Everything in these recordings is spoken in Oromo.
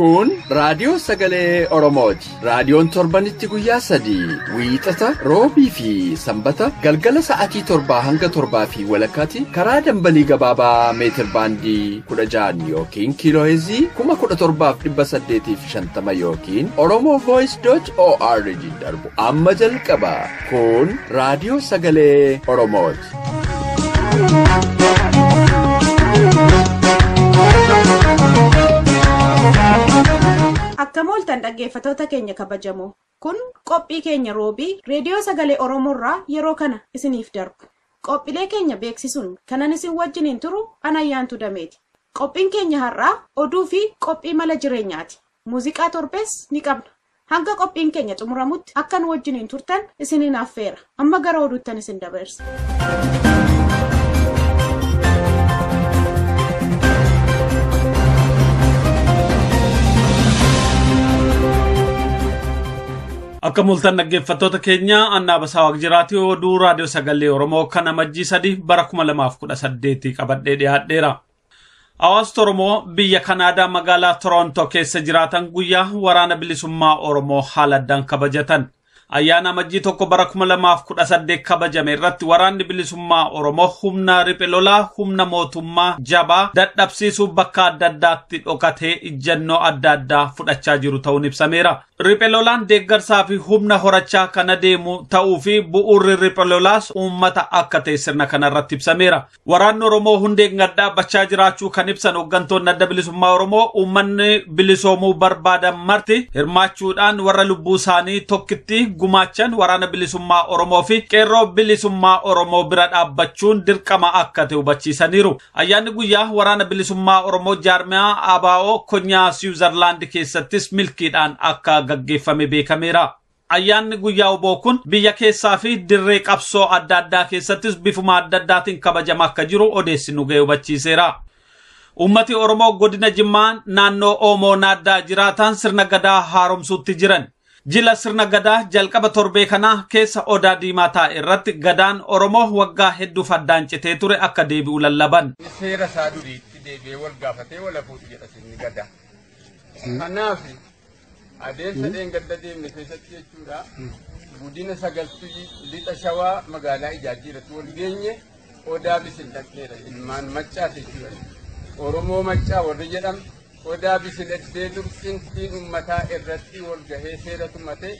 Kun raadiyoo sagalee Oromooti. Raadiyoon torbanitti guyyaa 3 wiixata, roobii fi sanbata galgala sa'aatii 7 hanga 7:30 karaa dambalii gabaabaa meetir baandii 16 yookiin kiiloo heerzii 17,850 yookiin oromovoice.org darbu amma jalqaba. Kun raadiyoo sagalee Oromooti. Akka mooltan dhaggeeffattoota keenya kabajamoo, kun qophii keenya roobii reediyoo sagalee Oromoorraa yeroo kana isiniif darbu. Qophiilee keenya beeksisuun kanan isin wajjiniin turu Anayyaantu Dameeti. Qophiin keenya har'aa oduu fi qophii mala jireenyaati. Muuziqaa torbees ni qabna. Hanga qophiin keenya xumuramutti akka nu wajjiniin turtan isiniin affeera. Amma gara oduuttan isin dabarsa. Akka mul'atan dhaggeeffattoota keenya Annaa Basaa Waaqjiraatii oduu raadiyoo sagalee Oromoo kan amajjii 3 bara 2018 qabadhee dhiyaadheera. Hawaasni Oromoo biyya Kanaadaa magaalaa Torontoo keessa jiraatan guyyaa waraana bilisummaa Oromoo haala addaan kabajatan. Ayyaana amajjii 1 bara 2018 kabajame irratti waraanni bilisummaa Oromoo humna riphee lolaa humna mootummaa jabaa dadhabsiisuuf bakka adda addaatti dhokatee ijjannoo adda addaa fudhachaa jiru ta'uun ibsameera. Riphee lolaan deeggarsaa fi humna horachaa kan adeemu ta'uu fi bu'uurri riphee lolaas uummata akka ta'e sirna kanarratti ibsameera. Waraanni Oromoo hundeen gad dhaabbachaa jiraachuu kan ibsan hooggantoonni adda bilisummaa Oromoo uummanni bilisoomuu barbaadan marti hirmaachuudhaan warra lubbuu isaanii tokkitti gumaachan waraana bilisummaa Oromoo fi qeerroo bilisummaa Oromoo bira dhaabbachuun dirqama akka ta'e hubachiisaniiru. Ayyaanni guyyaa waraana bilisummaa Oromoo jaarmiyaa ABO Konyaa Siwiizerlaand keessattis milkiidhaan akka gaggeeffame beekameera. Ayyaanni guyyaa oboo kun biyya keessaa fi dirree qabsoo adda addaa keessattis bifuma adda addaatiin kabajama akka jiru odeessi nu ga'e hubachiiseera. Uummati Oromoo godina Jimmaa naannoo Oomoo Naaddaa jiraatan sirna gadaa haaromsuutti jiran. Jila sirna gadaa jalqaba torbee kanaa keessa odaa diimaa taa'e irratti gadaan Oromoo waggaa hedduuf addaan citee ture akka deebi'u lallaban. Seera isaa duriitti deebi'ee wal gaafatee wal hafuutu jedha sirni gadaa. Kanaaf adeemsa dheengadda deemne keessatti jechuudha godina sagaltuu lixa shawaa magaalaa Ijaajjii irratti wal geenye odaa bisil dhaqneedha. Ilmaan maccaa jechuudha. Oromoo maccaa warri jedhamu odaa bisilettee dursintiin uummataa irratti wal gahee seera tumatee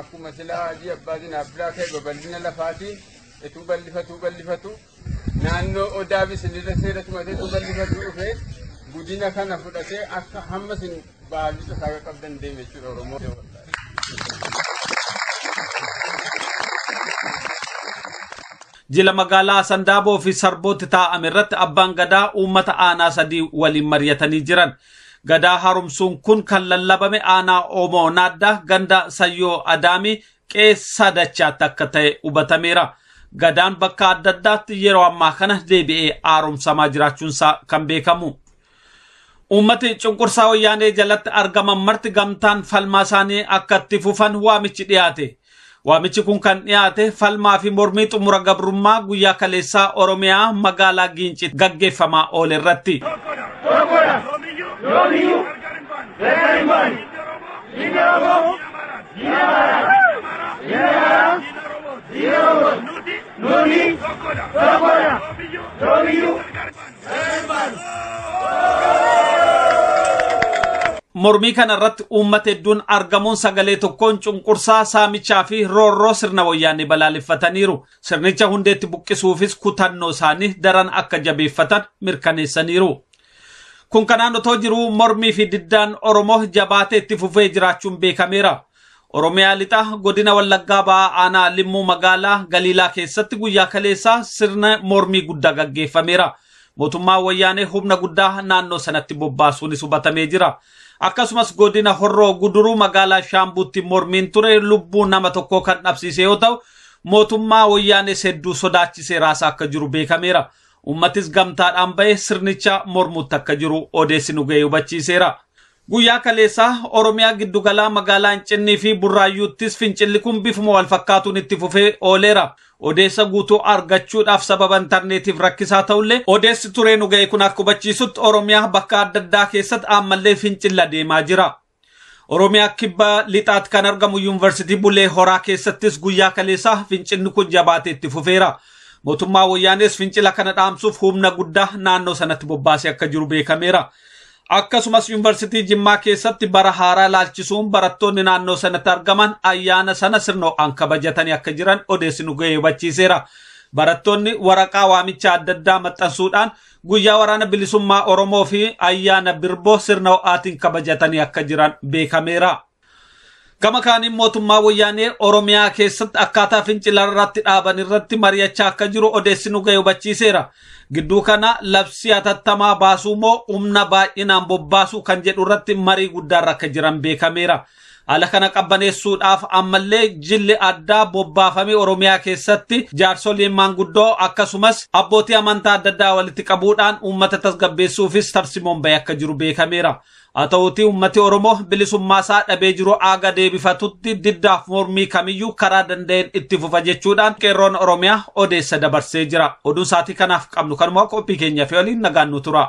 akkuma silaa hajii abbaa zinaaf biraa ka'e babal'ina lafaatiin ituu bal'ifatu naannoo odaa bisilirra seera tumatee ituu bal'ifatu dhufee godina kana fudhatee akka hamma isin baalli isaa qabdan deeme jechuudha Oromoo. Jila magaalaa Sandaaboo fi Sarbootti taa'ame irratti abbaan gadaa uummata aanaa 3 waliin mari'atanii jiran. Gadaa haaromsuun kun kan lallabame aanaa Oomoo Naaddaa ganda Sayyoo Adaamii qeessa dachaatti akka ta'e hubatameera. Gadaan bakka adda addaatti yeroo ammaa kana deebi'ee haaromsamaa jiraachuunsaa kan beekamu. Uummati cunqursaa wayyaanee jalatti argaman marti gamtaan falmaa isaanii akka itti fufan waamichi dhiyaate. Waamichi kun kan dhiyaate falmaa fi mormii xumura gabrummaa guyyaa kaleessaa Oromiyaa magaalaa Giincii gaggeeffamaa oole irratti. Mormii kana irratti uummata hedduun argamuun sagalee tokkoon cunqursaa saamichaa fi roorroo sirna wayyaanee balaaleffataniiru. Sirnicha hundeetti buqqisuufis kutannoo isaanii daran akka jabeeffatan mirkaneessaniiru. Kun kanaan otoo jiruu mormii fi diddaan Oromoo jabaatee itti fufee jiraachuun beekameera. Oromiyaa lixa godina Wallaggaa ba'aa aanaa Limmuu magaalaa Galiilaa keessatti guyyaa kaleessaa sirna mormii guddaa gaggeeffameera. Mootummaan wayyaanee humna guddaa naannoo sanatti bobbaasuunis hubatamee jira. Akkasumas godina Horroo Guduruu magaalaa Shaambuutti mormiin ture lubbuu nama tokkoo kan dhabsiise yoo ta'u mootummaa wayyaanee hedduu sodaachisee raasaa akka jiru beekameera. Uummatis gamtaadhaan ba'ee sirnicha mormuutti akka jiru odeessi nu ga'e hubachiiseera. Guyyaa kaleessaa Oromiyaa giddugalaa magaalaa Hincinnii fi Burraayyuuttis fincilli kun bifuma wal fakkaatuun itti fufee ooleera. Odeessa guutuu argachuudhaaf sababa intarneetiif rakkisaa ta'ullee odeessi turee nu ga'e kun akka hubachiisutti Oromiyaa bakka adda addaa keessatti ammallee fincilla deemaa jira. Oromiyaa kibba lixaatti kan argamu yuunivarsiitii Bulee Horaa keessattis guyyaa kaleessaa fincilli kun jabaatee itti fufeera. Mootummaa wayyaanees fincila kana dhaamsuuf humna guddaa naannoo sanatti bobbaasee akka jiru beekameera. Akkasumas yuunivarsiitii Jimmaa keessatti bara haaraa laalchisuun barattoonni naannoo sanatti argaman ayyaana sana sirno'aan kabajatanii akka jiran odeessi nu ga'ee hubachiiseera. Barattoonni waraqaa waamichaa adda addaa maxxansuudhaan guyyaa waraana bilisummaa Oromoo fi ayyaana birboo sirna ho'aatiin kabajatanii akka jiran beekameera. Gama kaaniin mootummaa wayyaanee Oromiyaa keessatti akkaataa fincila irratti dhaaban irratti mari'achaa akka jiru odeessi nu ga'e hubachiiseera. Gidduu kana labsii hatattamaa baasuu moo humna baay'inaan bobbaasuu kan jedhu irratti marii guddaarra akka jiran beekameera. Haala kana qabbaneessuudhaaf ammallee jilli addaa bobbaafamee Oromiyaa keessatti jaarsoliin maanguddoo akkasumas abbootii amantaa adda addaa walitti qabuudhaan uummata tasgabbeessuufis tarsimoon bahee akka jiru beekameera. Haa ta'uutii uummati Oromoo bilisummaa isaa dhabee jiru aaga deebifatutti diddaaf mormii kamiyyuu karaa danda'een itti fufa jechuudhaan qeerroon Oromiyaa odeessa dabarsee jira. Oduun sa'aatii kanaaf qabnu kanuma qophii keenya fi waliin nagaan nu tura.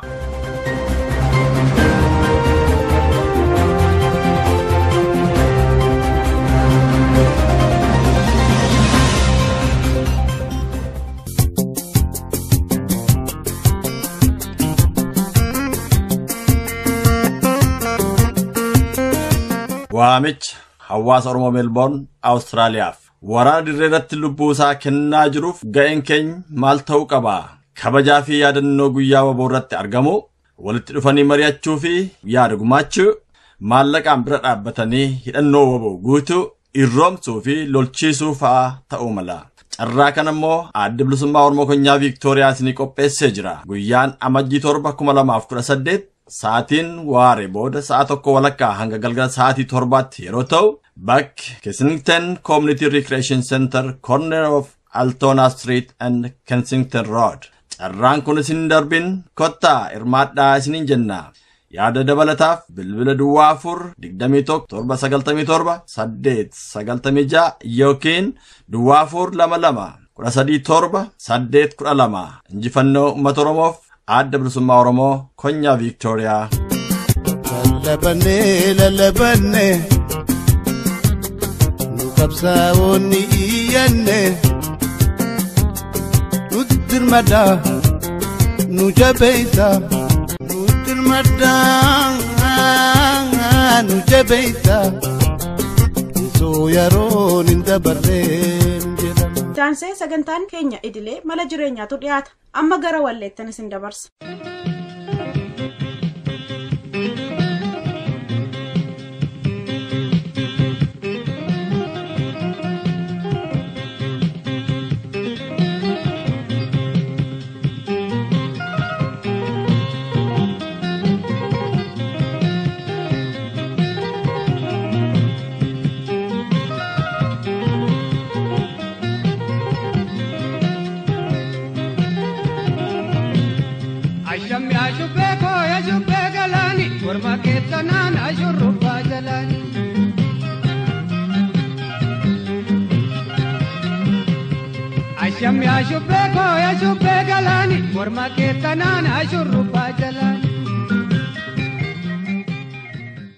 Waamicha hawaasa Oromoo Meelboorn Awustiraaliyaaf waraana dirree irratti lubbuu isaa kennaa jiruuf ga'een keenya maal ta'uu qaba? Kabajaa fi yaadannoo guyyaa waboo irratti argamu, walitti dhufanii mari'achuu fi yaada gumaachuu, maallaqaan bira dhaabbatanii hidhannoo waboo guutuu, irroomsuu fi lolchiisuu fa'aa ta'uu mala. Carraa kana immoo adda bilisummaa Oromoo Konyaa Viiktooriyaa isinii qopheessee jira. Guyyaan Amajjii 7 2018 sa'aatiin waaree booda sa'a 1:15 hanga galgala sa'aatii 7tti yeroo ta'u bakki Kensington Community Recreation Center, corner of Altona Street and Kensington Road. Carraan kun isin darbin kottaa hirmaadhaa isiniin jenna. Yaada dabalataaf bilbila duwwaa 4 21 797 896 yookiin duwwaa 4 22 13 7 812. Injifannoo uummata Oromoof adda bilisummaa Oromoo Konyaa Viiktooriyaa. Lallabannee lallabannee nu qabsaa'oonni iyyanne nu dirmaddaa nu jabeessa nu dirmaddaa nu jabeessa isoo yeroon hin dabarreen jedhama. Daansee sagantaan keenya idilee mala jireenyaatu dhiyaata. Amma gara walleettan isin dabarsa.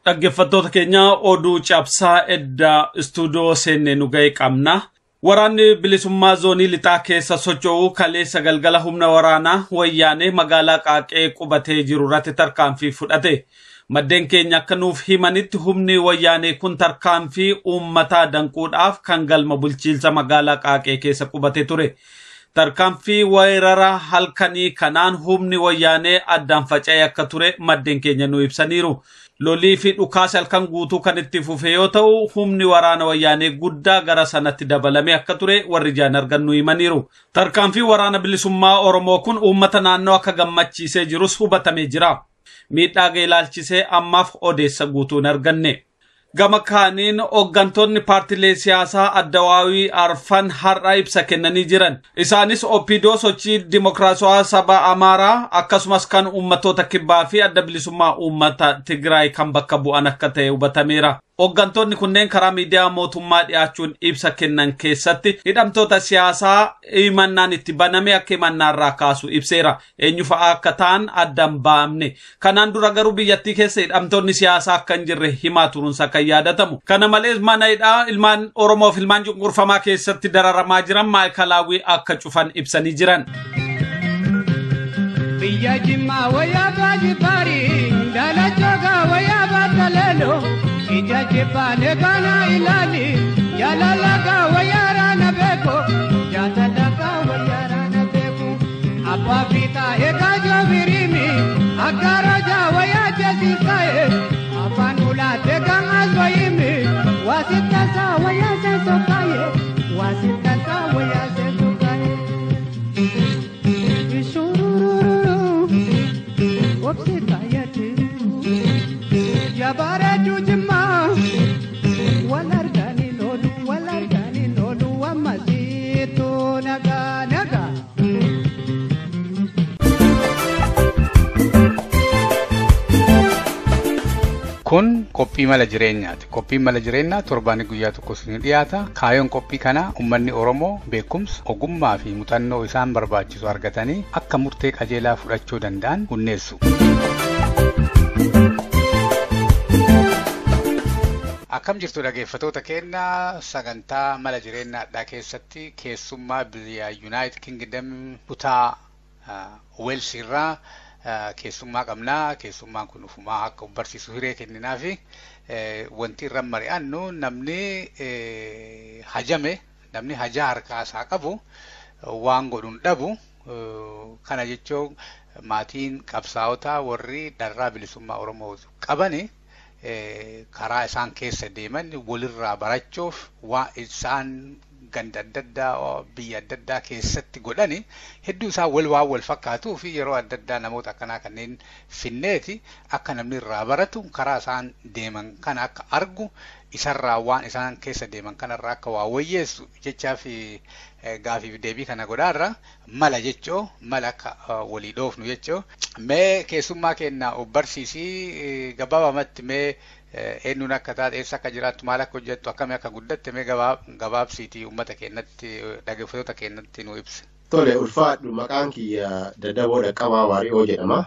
Dhaggeeffattoota keenya oduu cabsaa edda istuudiyoo seennee nu ga'e qabna. Waraanni bilisummaa zoonii lixaa keessa socho'u kaleessa galgala humna waraanaa wayyaanee magaalaa Qaaqee qubatee jiru irratti tarkaanfii fudhate. Maddeen keenya akka nuuf himanitti humni wayyaanee kun tarkaanfii uummataa danquudhaaf kan galma bulchiinsa magaalaa Qaaqee keessa qubate ture. Tarkaanfii weerara halkanii kanaan humni wayyaanee addaan faca'ee akka ture maddeen keenya nu ibsaniiru. Lolii fi dhukaasa halkan guutuu kan itti fufe yoo ta'u humni waraana wayyaanee guddaa gara sanatti dabalame akka ture warri ijaan argan nu himaniiru. Tarkaanfii waraana bilisummaa Oromoo kun uummata naannoo akka gammachiisee jirus hubatamee jira. Miidhaa ga'e ilaalchisee ammaaf odeessa guutuu hin arganne. Gama kaaniin hooggantoonni paartilee siyaasaa addawaawii arfan har'a ibsa kennanii jiran. Isaanis OPDO sochii dimokiraasawaa saba Amaaraa akkasumas kan uummattoota kibbaa fi adda bilisummaa uummata Tigraay kan bakka bu'an akka ta'e hubatameera. Hooggantoonni kunneen karaa miidiyaa mootummaa dhiyaachuun ibsa kennan keessatti hidhamtoota siyaasaa himannaan itti baname akka himannaarraa kaasu ibseera. Eenyu fa'aa akka ta'an adda hin baafne. Kanaan dura garuu biyyattii keessa hidhamtoonni siyaasaa akka hin jirre himaa turuunsa kan yaadatamu. Kana malees mana hidhaa ilmaan Oromoo fi ilmaan cunqurfamaa keessatti dararamaa jiran maayikalaawwii akka cufan ibsanii jiran. Biyya Jimmaa wayyaa Baajibaarii, Dalachogaa wayyaa Baataleeloo, ija jibbaane kana ilaali, jaalalagaa wayyaa raana beeko, jaalalagaa wayyaa raana beeko. Abbaa fiixaa eegaa joobirimi, akka rojaa wayyaa jeesisaa'e, afaan ulaatee kan as wayimi, waasittasaa wayyaa seensokaaye, waasittasaa wayyaa seensokaaye. Jabareedu Jimmaa wal arganii loolu wal arganii loolu ammasiitu nagaa nagaa. Kun qophii mala jireenyaati. Qophiin mala jireenyaa torbaanii guyyaa tokko isin dhiyaata. Kaayoon qophii kanaa uummanni Oromoo beekumsa, ogummaa fi muuxannoo isaan barbaachisu argatanii akka murtee qajeelaa fudhachuu danda'an hunneessu. Akkam jirtu dhaggeeffattoota keenya sagantaa mala jireenyaadhaa keessatti keessummaa biyya United Kingdom kutaa Wales irraa keessummaa qabnaa. Keessummaan kun ufumaa akka barsiisu hiree kenninaa fi wanti irra mari'annu namni hajame namni hajaa harkaa isaa qabu waan godhuun dhabu. Kana jechuun maatiin qabsaa'otaa warri dharraa bilisummaa Oromoo qabani karaa isaan keessa deeman walirraa barachuuf waan isaan ganda adda addaa biyya adda addaa keessatti godhani hedduu isaa wal waan wal fakkaatuu fi yeroo adda addaa namoota akkanaa kanneen finneeti akka namni irraa baratu karaa isaan deeman kana akka argu isarraa waan isaan keessa deeman kanarraa akka waa wayyeessu jechaa fi gaafiif deebii kana godhaarra mala jechoo mala akka walii dhoofnu jechoo mee keessummaa keenya of barsiisii gabaabamatti mee eenyuun akka taate eessa akka jiraattu maal akka hojjettu akkamii akka guddatte mee gabaabsiitii uummata keenyatti dhaggeeffattoota keenyatti nu ibsa. Tole ulfaadhu maqaan kiyya Daddaboo Dhaqqabaa Waari'oo jedhama.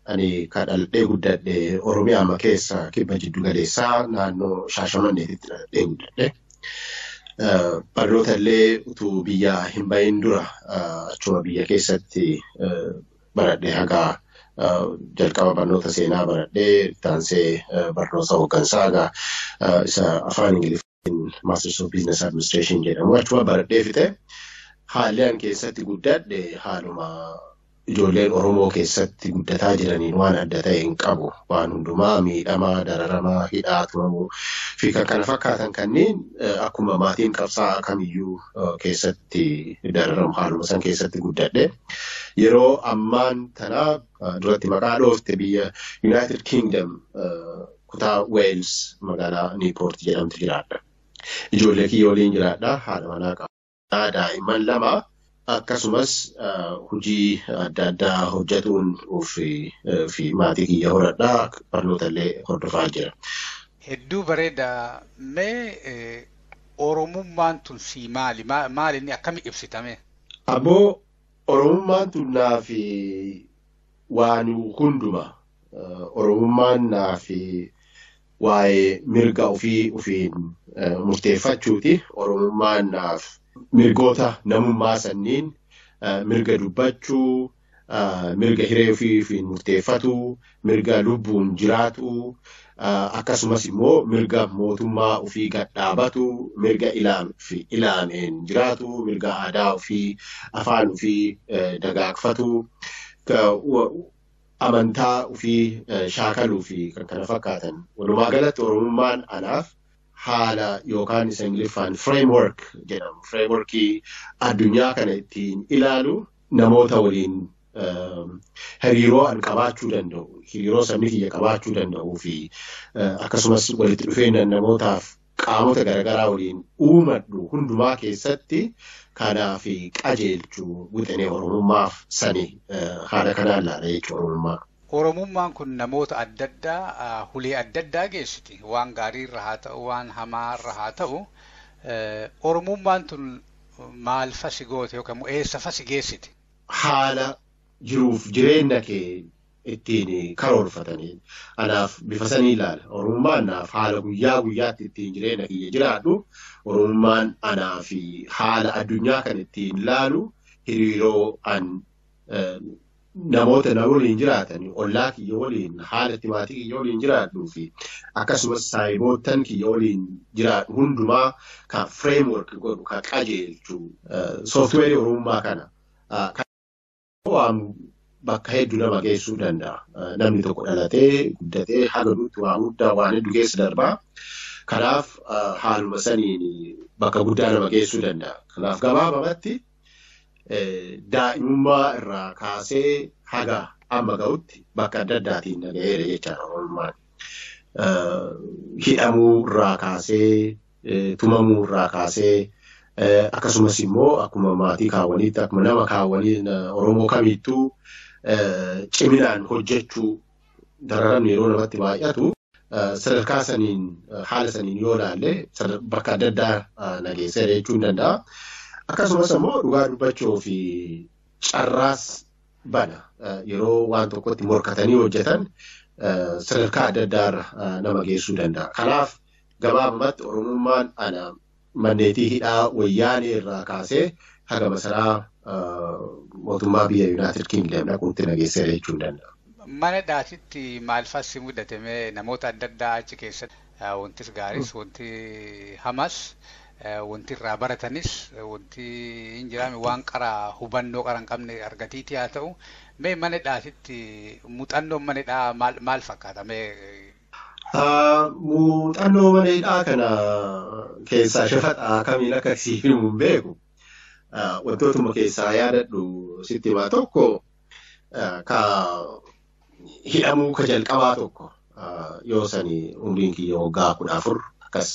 Ani kan dhaladhee guddadhe Oromiyaa amma keessa kibba jiddu galeessaa naannoo Shaashamanneetitti dhaladhee guddadhe. Barnoota illee utuu biyya hin bahin dura achuma biyya keessatti baradhe hagaa jalqaba barnoota seenaa baradhee taansee barnoota hooggansaa hagaa isa afaan Ingiliffaatiin Masters of Business Administration jedhamu achuma baradhee fixe. Haalli an keessatti guddadhe haaluma ijoolleen Oromoo keessatti guddataa jiraniin waan adda ta'e hin qabu. Waan hundumaa miidhamaa, dararamaa, hidhaa tumamuu fi kan kana fakkaatan kanneen akkuma maatiin qabsaa'aa kamiyyuu keessatti dararamu haaluma san keessatti guddadhe. Yeroo ammaan tanaa duratti maqaa dhoofte biyya United Kingdom kutaa Wales magaalaa Newport jedhamtu jiraadha. Ijoollee kiyya waliin jiraadha. Haadha manaa qaba. Daa'imman lama. Akkasumas hojii adda addaa hojjetuun fi maatii kiyya horadhaa barnoota illee hordofaa jira. Hedduu bareeda. Mee Oromummaan tun sii maali? Maali inni akkami ibsitame? Ammoo Oromummaan tun naaf waan hunduma. Oromummaan naaf waa'ee mirga ofii ofiin murteeffachuuti. Oromummaan naaf mirgoota namummaa sanniin mirga dubbachuu, mirga hiree ofii ofiin murteeffatuu, mirga lubbuun jiraatuu, akkasumas immoo mirga mootummaa ofii gadhaabatu, mirga ilaameen jiraatu, mirga aadaa ofii, afaan ofii dagaagfatu, amantaa ofii shaakaluu fi kan kana fakkaatan. Walumaa galatti Oromummaan anaaf haala yookaan isa Ingiliffaan framework jedhamu. Frameworkii addunyaa kana ittiin ilaalu namoota waliin hariiroo an qabaachuu danda'u, hariiroo sabni kiyya qabaachuu danda'uu fi akkasumas walitti dhufeenya namootaaf qaamota garaagaraa waliin uumadhu hundumaa keessatti kanaaf qajeelchuu wixinee Oromummaaf sani haala kanaan laala jechuudha Oromummaa. Oromummaan kun namoota adda addaa hulee adda addaa geessiti. Waan gaariirra haa ta'u, waan hamaarra haa ta'u. Oromummaan tun maal fasi goote yookaan eessa fasi geessiti? Haala jiruuf jireenya kee ittiin karoorfatanii anaaf bifa sanii ilaala. Oromummaan anaaf haala guyyaa guyyaatti ittiin jireenya kiyya jiraadhu. Oromummaan anaaf haala addunyaa kan ittiin ilaalu hiriiroo an namoota na waliin jiraatan ollaa kiyya waliin haala itti maatii kiyya waliin jiraadhuu fi akkasumas saayiboottan kiyya waliin jiraadhu hundumaa kan framework godhu kan qajeelchu sooftiweerii Oromummaa kana. Waan bakka hedduu nama geessuu danda'a. Namni tokko dhalatee guddatee haga duutti waan guddaa waan hedduu keessa darbaa. Kanaaf haaluma saniin bakka guddaa nama geessuu danda'a. Kanaaf gabaabamatti daa'imummaa irraa kaasee haga amma ga'utti bakka adda addaatiin na ga'eera jechaadha Oromummaan. Hidhamuu irraa kaasee tumamuu irraa kaasee akkasumas immoo akkuma maatii kaawwaniitti akkuma nama kaawwanii Oromoo kamittuu ciminaan hojjechuu dararamni yeroo namatti baay'atu sadarkaa saniin haala saniin yoo ilaalle bakka adda addaa na geesseera jechuu hin danda'a. Akkasumas immoo dhugaa dubbachuu fi carraas bana yeroo waan tokkotti morkatanii hojjetan sadarkaa adda addaarra nama geessuu danda'a. Kanaaf gabaabumatti Oromummaan ana manneetii hidhaa wayyaanee irraa kaasee haga masaraa mootummaa biyya Yuunaayitid Kingdom dhaquutti na geesseera jechuu hin danda'a. Mana hidhaatitti maal fassi mudate mee namoota adda addaa achi keessatti wantis gaaris wanti hamas wanti irraa baratanis wanti hin jiraame waan qara hubannoo qara hin qabne argatiiti haa ta'u mee mana hidhaatitti muuxannoon mana hidhaa maal fakkaata mee? Muuxannoo mana hidhaa kana keessaa shafaxaa kamiin akka siif himu hin beeku. Wantootuma keessaa yaadadhu sitti himaa tokko ka hidhamuu ka jalqabaa tokko yoo sani umriin kiyya waggaa 14 akkas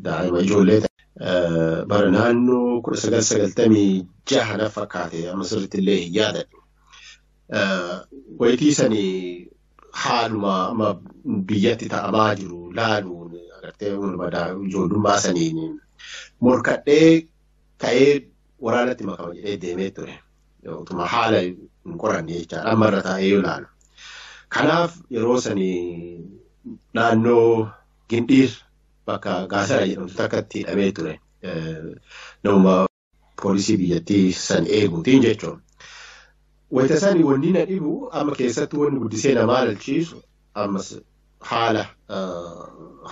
daa'ima ijoollee ta'e bara naannoo 1996 na fakkaate amma sirriitti illee hin yaadadhu. Wayitii sani haaluma amma biyyatti ta'amaa jiru laaluun agartee ijoollummaa saniin morkadhee ka'ee waraanatti makama jedhee deemee ture. Utuma haala hin qoranne jechaadha. Amma irra taa'ee yoo ilaalu. Kanaaf yeroo sanii naannoo Gindhiir bakka Gaasara jedhamtu takkatti hidhamee ture. Namuma poolisii biyyattii san eeguutiin jechuudha. Wayita sanii wanni na dhibu amma keessattuu wanni guddisee namaa lalchiisu ammas haala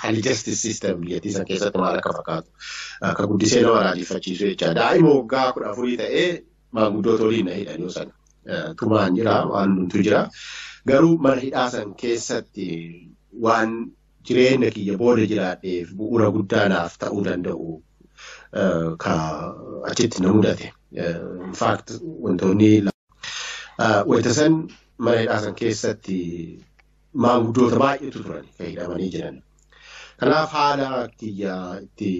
haalli justice system biyyattii san keessatti maal akka fakkaatu akka guddisee nama raajeffachiisu jechaadha. Daa'ima waggaa 14 ta'ee maanguddoota waliin na hidhan yoo sana. Tumaan jira waan hundumtu jira. Garuu mana hidhaa san keessatti waan jireenya kiyya booda jiraadheef bu'uura guddaa naaf ta'uu danda'u ka achitti na mudate. In fact wantoonni wayita san mana hidhaa san keessatti maanguddoota baay'eetu turan kan hidhamanii jiran. Kanaaf haala kiyya itti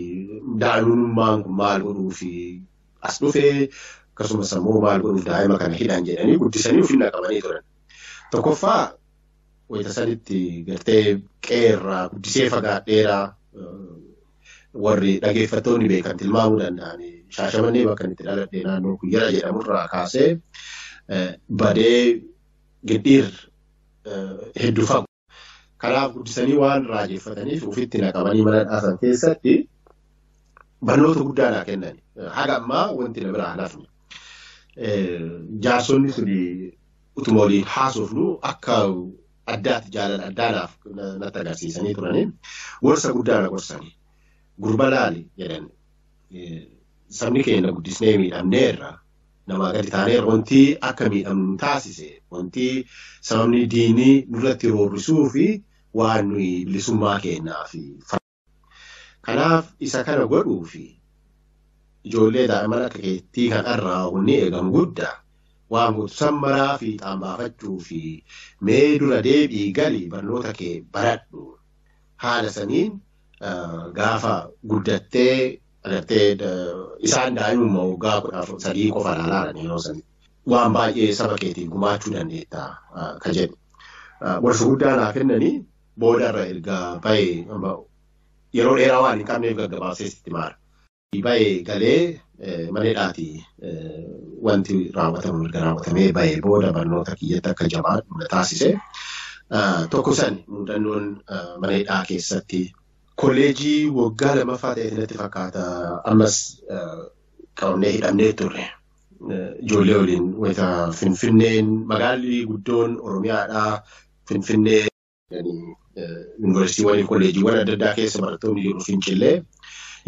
daa'imummaan kun maal godhuu fi as dhufee akkasumas immoo maal godhuuf daa'ima kana hidhan jedhanii guddisanii ofiin naqamanii turan. Tokkoffaa wayita sanitti gartee qeerraa guddisee fagaadheeraa warri dhageeffattoonni beekan tilmaamuu danda'an Shaashamannee bakka itti dhaladhee naannoo Kuyyara jedhamurraa kaasee badee Gindhiir hedduu fagu. Kanaaf guddisanii waan raajeffataniif ofitti naqamanii mana dhaasan keessatti barnoota guddaa naa kennan. Haga ammaa wanti na biraa hin hafne. Jaarsonni suni utuma waliin haasofnu akka addaatti jaalala addaa naaf natti agarsiisanii turanii gorsa guddaa na gorsanii. Gurba laali jedhan sabni keenya guddisnee miidhamneerra namaa gadi taaneerra wanti akka miidhamnu taasise wanti sababni diinii nurratti roorrisuu fi waan nuyi bilisummaa keenyaa fi kanaaf isa kana godhuu fi ijoollee daa'imman akka keettii kanarraa wanni eegamu guddaa waan gootu sammaraa fi xaambaafachuu fi mee dura deebii galii barnoota kee baradhu haala saniin gaafa guddattee agartee isaan daa'imummaa waggaa 13 qofa ilaalaa yeroo sani waan baay'ee saba keetiif gumaachuu dandeetta ka jedhu. Gorsa guddaa naa kennanii boodarra erga bahee yeroo dheeraa waan hin qabneef gaggabaabsee sitti maara. Bahee galee mana hidhaati wanti raawwatamu erga raawwatamee bahee booda barnoota kiyyatti akka jabaadhu na taasise. Tokko san muudannoon mana hidhaa keessatti kolleejii waggaa lammaffaa ta'e natti fakkaata ammas qabamnee hidhamnee turre. Ijoollee waliin wayita Finfinneen magaalli guddoon Oromiyaadhaa Finfinnee yuunivarsiitiiwwan kolleejiiwwan adda addaa keessa barattoonni jiru Fincillee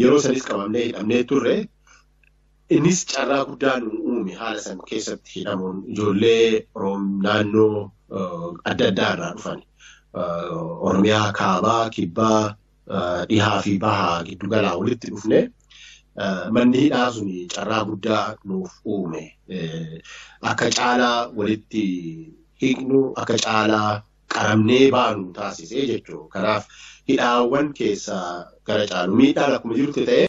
yeroo sanis qabamnee hidhamnee turre. Innis carraa guddaa nu uume haala san keessatti hidhamuun ijoollee naannoo adda addaa irraa dhufan. Oromiyaa kaabaa, kibbaa, dhihaa fi bahaa giddu galaa walitti dhufne manni hidhaa sun carraa guddaa nuuf uume. Akka caalaa walitti hiiknu, akka caalaa qaramnee baanu taasisee jechuudha. Kanaaf hidhaawwan keessaa gara caalu miidhaan akkuma jirutti ta'e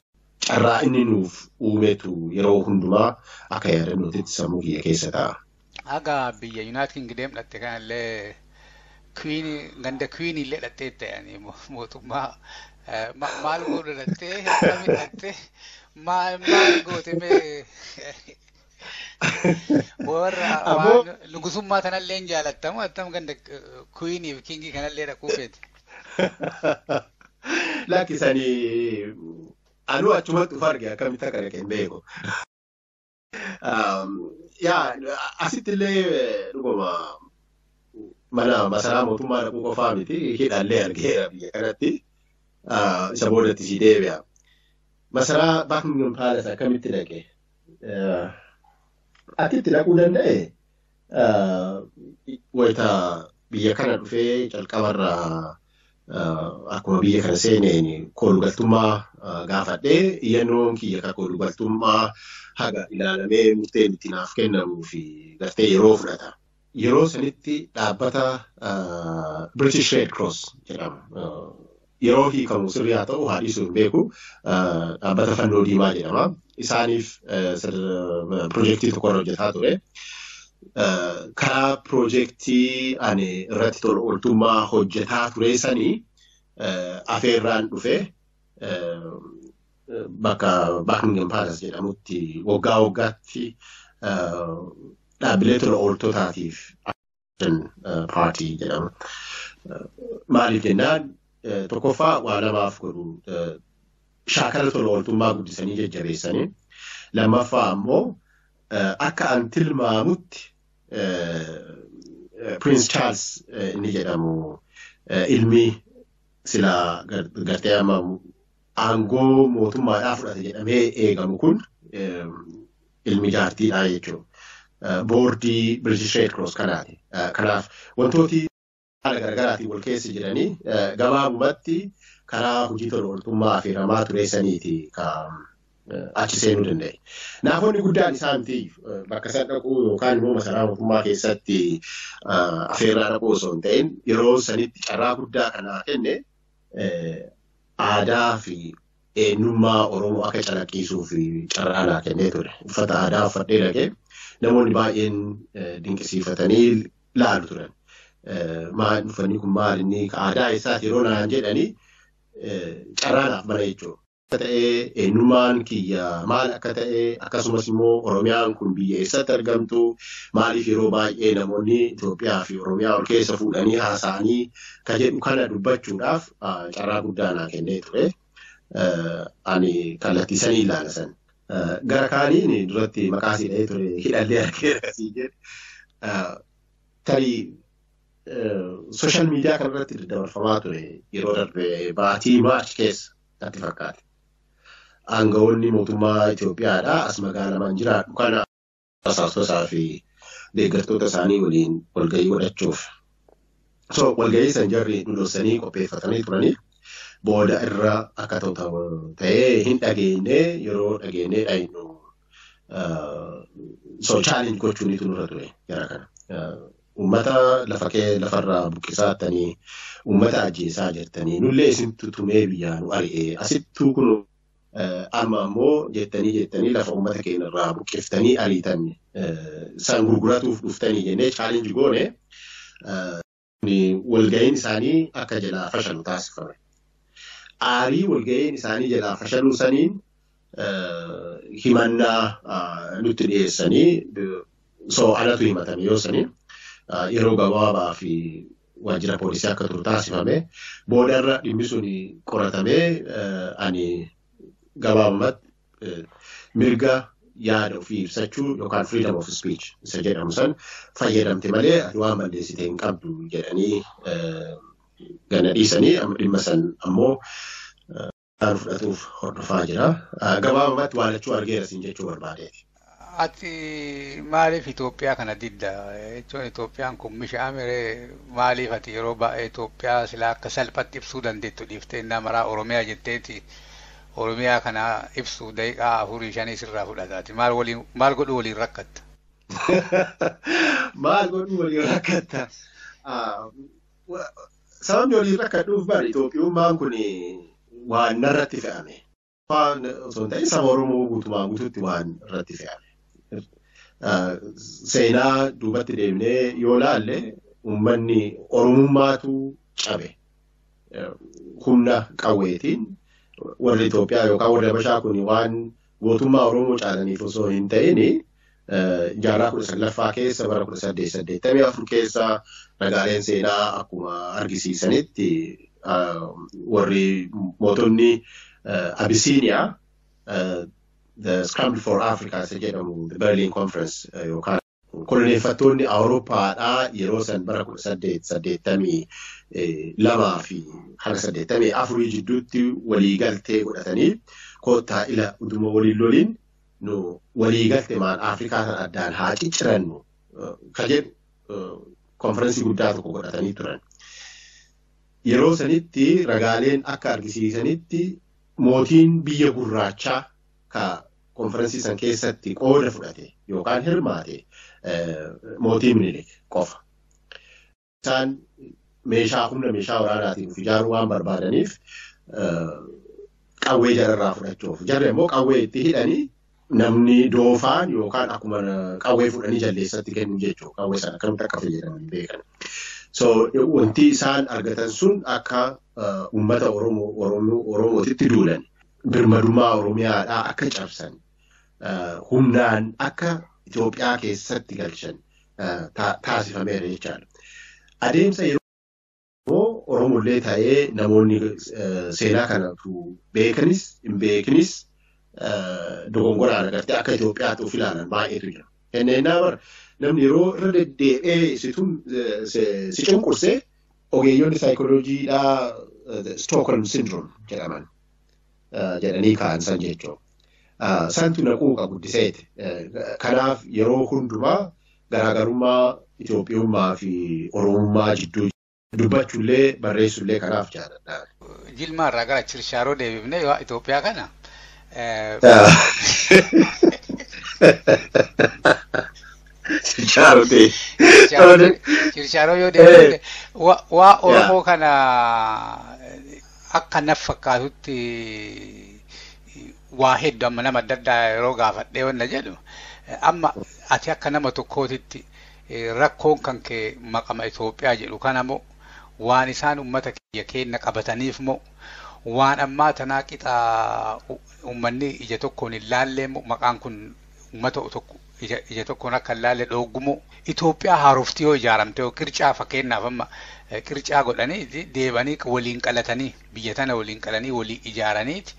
carraa inni nuuf uumetu yeroo hundumaa akka yaadannootitti sammuu kiyya keessa ta'a. Haga biyya United Kingdom dhatte kanallee Queen ganda Queen illee dhattee ta'anii mootummaa maal godhu dhattee akkamiin dhattee maal goote mee warra waan lugusummaa tanallee hin jaalattamu attam ganda Queenii fi Kingii kanallee dhaquu feete. Lakkisanii anuu achumatti uf arge akkamitti akka dhaqe hin beeku. Yaa asitti illee dhuguma mana masaraa mootummaa dhaquu qofaa miti hidhallee argeera biyya kanatti isa boodatti si deebi'a. Masaraa Buckingham Palace akkamitti dhaqe? Atitti dhaquu danda'e wayita biyya kana dhufee calqabarraa akkuma biyya kana seeneen koolugaltummaa gaafadhee iyyannoon kiyya ka koolugaltummaa haga ilaalamee murteen itti naaf kennamuu fi gartee yeroo fudhata. Yeroo sanitti dhaabbata British Red Cross jedhamu. Yeroo hiikamu sirrii haa ta'u haadhiisuu hin beeku dhaabbata fannoo diimaa jedhama. Isaaniif piroojeektii tokko irra hojjetaa ture. Karaa piroojeektii ani irratti tola ooltummaa hojjetaa ture sanii afeerraan dhufe bakka Buckingham Palace jedhamutti waggaa waggaatti dhaabbilee tola ooltotaatiif paartii jedhama. Maaliif jennaan tokkoffaa waa lamaaf godhu shaakala tola ooltummaa guddisanii jajjabeessanii lammaffaa ammoo akka an tilmaamutti Prince Charles inni jedhamu ilmi silaa gartee amma aangoo mootummaadhaa fudhate jedhamee eegamu kun ilmi jaartiidha jechuudha. Boordii British Red Cross kanaati. Kanaaf wantooti haala garaagaraatiin wal keessa jiranii gabaabumatti karaa hojii tola ooltummaa affeeramaa ture saniiti achi seenuu danda'e. Naafonni guddaan isaa miti bakka isaan dhaquu yookaan immoo masaraa mootummaa keessatti affeerraa dhaquu osoo hin ta'in yeroo sanitti carraa guddaa kanaa kenne aadaa fi eenyummaa Oromoo akka calaqqisiisuu fi carraa naa kennee ture. Uffata aadaa uffadhee dhaqee namoonni baay'een dinqisiifatanii laalu turan. Maal uffanni kun maal inni aadaa isaati yeroo naan jedhanii carraa naaf bana jechuudha. Akka ta'e eenyummaan kiyya maal akka ta'e akkasumas immoo Oromiyaan kun biyya eessatti argamtu maaliif yeroo baay'ee namoonni Itoophiyaa fi Oromiyaa ol keessa fuudhanii haasa'anii ka jedhu kana dubbachuudhaaf carraa guddaa naa kennee ture. Ani kallattii sanii ilaala san. Gara kaaniin duratti maqaa sii dhahee ture hidhallee argeera sii jedhe. Tarii sooshaal miidiyaa kanarratti daddabarfamaa ture yeroo darbe baatii Maarch keessa natti fakkaate. Aangawoonni mootummaa Itoophiyaadhaa as magaalaa man jiraadhu kana basaastota fi deeggartoota isaanii waliin walgahii godhachuuf. So walgahii san jarri nu dursanii qopheeffatanii turanii booda irra akka ta'u ta'ee hin dhageenye yeroo dhageenye dhayinu so challenge gochuunitu nurra ture gara kana. Uummata lafa kee lafarraa buqqisaa jirtanii uummata ajjeesaa jirtanii nullee isin tutumee biyyaa nu ari'ee asittuu kun amma ammoo jettanii lafa uummata keenyarraa buqqiftanii ariitan san gurguratuuf dhuftanii jennee challenge goone. Walga'iin isaanii akka jalaa fashalu taasifame. Aarii walga'iin isaanii jalaa fashaluu saniin himannaa nutti dhiyeessanii so anatu himatame yoo sanii yeroo gabaabaa fi waajjira poolisii akka turu taasifame. Boodarra dhimmi sun qoratamee ani gabaabumatti mirga yaada ofii ibsachuu yookaan freedom of speech isa jedhamu san fayyadamte malee ati waan balleessite hin qabdu jedhanii gana dhiisanii dhimma san ammoo fudhatuuf hordofaa jira. Gabaabumatti waan lachuu argeera siin jechuu barbaadeeti. Ati maaliif Itoophiyaa kana didda? Jechuun Itoophiyaan kun mishaamire maaliif ati yeroo baay'ee Itoophiyaa silaa akka salphatti ibsuu dandeettu dhiiftee innaa maraa Oromiyaa jetteeti Oromiyaa kana ibsuu daqiiqaa 4-5 sirraa fudhataati. Maal godhuu waliin rakkatta? Maal godhuu waliin rakkatta? Sababni waliin rakkadhuuf bari Itoophiyummaan kun waan narratti fe'ame. Waan osoo hin ta'in saba Oromoo guutumaan guutuutti waan irratti fe'ame. Seenaa duubatti deemnee yoo laalle uummanni Oromummaatu cabe. Humna qawweetiin warri Itoophiyaa yookaan warri Habashaa kun waan gootummaa Oromoo caalaniif osoo hin ta'in jaarraa 19ffaa keessa bara 1884 keessa ragaaleen seenaa akkuma argisiisanitti warri mootonni Abisiiniyaa The Scramble for Africa isa jedhamu the Berlin Conference yookaan koloneeffattoonni Awurooppaadhaa yeroo san bara 1882 fi hanga 84 jidduutti waliigaltee godhatanii koottaa ila utuma waliin loliin nu waliigalte maan Afrikaa tan addaan haa ciccirannu ka jedhu konferensii guddaa tokko godhatanii turan. Yeroo sanitti ragaaleen akka argisiisanitti mootiin biyya gurraachaa ka konferensii san keessatti qooda fudhate yookaan hirmaate mootii Minilik qofa. Isaan meeshaa humna meeshaa waraanaatiin of ijaaruu waan barbaadaniif qawwee jararraa fudhachuuf. Jarri immoo qawwee itti hidhanii namni doofaan yookaan akkuma qawwee fudhanii jalleessatti kennu jechuudha. Qawwee sana akkamitti akka fayyadaman beekan. So wanti isaan argatan sun akka uummata Oromootitti duulan birmadummaa Oromiyaadhaa akka cabsan humnaan akka Itoophiyaa keessatti galchan taasifameera jechaadha. Adeemsa yeroo Oromollee ta'ee namoonni seenaa kanatu beekanis hin beekinis dogongoraan agartee akka Itoophiyaatti of ilaalan baay'eetu jira. Kenneenaa bara namni yeroo irra deddeebi'ee si cunqursee ogeeyyonni saayikolojiidhaa Stockholm Syndrome jedhaman jedhanii ka'an san jechuudha. Santu naquuqa guddiseeti. Kanaaf yeroo hundumaa garaagarummaa Itoophiyummaa fi Oromummaa jidduu dubbachuullee barreessullee kanaaf jaalladha. Jilmaa irraa gara Chirshaaroo deebifnee Itoophiyaa kana. Chirshaaroo ta'e. Chirshaaroo yoo deebifne waa Oromoo kana akka naf fakkaatutti waa hedduu amma nama adda addaa yeroo gaafadhee wanna jedhu amma ati akka nama tokkootitti rakkoon kan kee maqama Itoophiyaa jedhu kana moo waan isaan uummata kiyya keenya qabataniif moo waan ammaa tanaa qixa uummanni ija tokkoon hin laallee moo maqaan kun uummata tokko ija tokkoon akka hin laalle dhooggumoo Itoophiyaa haarofti yoo ijaaramte yoo qircaa fakkeenyaaf amma qircaa godhanii deebanii waliin qalatanii biyya tana waliin qalanii walii ijaaraniiti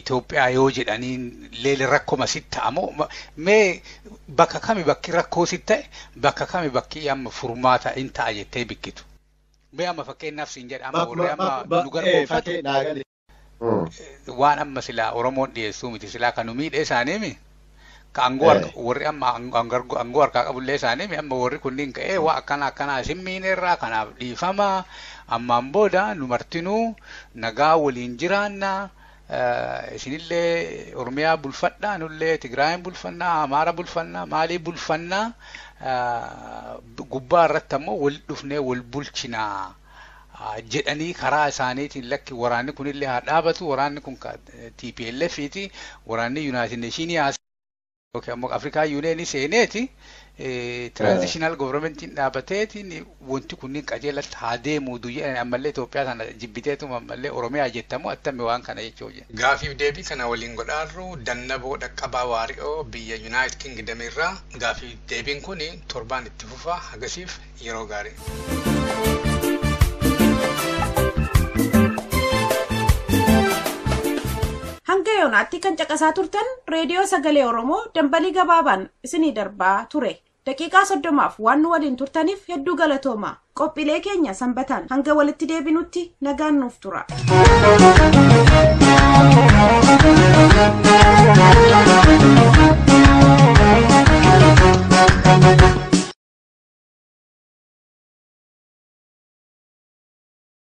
Itoophiyaa yoo jedhanii leele rakkoma sitti ta'amoo mee bakka kami bakki rakkoo sitti ta'e bakka kami bakki amma furmaata hin ta'a jettee bikkitu. Mee amma fakkeenyaaf siin jedha amma warri amma nu garboonfatu waan amma silaa Oromoon dhiyeessuu miti silaa kan nu miidhee isaanii ka aangoo warri amma aangoo harkaa qabullee isaanii amma warri kunniin ka'ee waa akkana akkanaa isin miineerraa kanaaf dhiifama ammaan booda nu martinuu nagaa waliin jiraannaa isinillee Oromiyaa bulfadhaa nullee Tigraayin bulfannaa Amaara bulfannaa maalii bulfannaa gubbaa irratti ammoo wal dhufnee wal bulchinaa jedhanii karaa isaaniitiin lakki waraanni kunillee haa dhaabatu waraanni kun TPLF ti waraanni United Nations. Yookiin ammoo Afrikaa Yuuneenii seeneeti transitional governmentiin dhaabbateetiin wanti kunniin qajeelatti haa deemuu jedhan ammallee Itoophiyaa sana jibbiteetuma ammallee Oromiyaa jettamu attami waan kana jechuudha. Gaafiif deebii kana waliin godhaarru Dannaboo Dhaqqabaa Waari'oo biyya United Kingdom irraa gaafiif deebiin kun torbaan itti fufa hagasiif yeroo gaarii. Hanga yoonaatti kan caqasaa turtan reediyoo sagalee Oromoo dambalii gabaabaan isinii darbaa ture. Daqiiqaa 30f waan nu waliin turtaniif hedduu galatooma. Qophiilee keenya sanbataan hanga walitti deebinutti nagaan nuuf tura.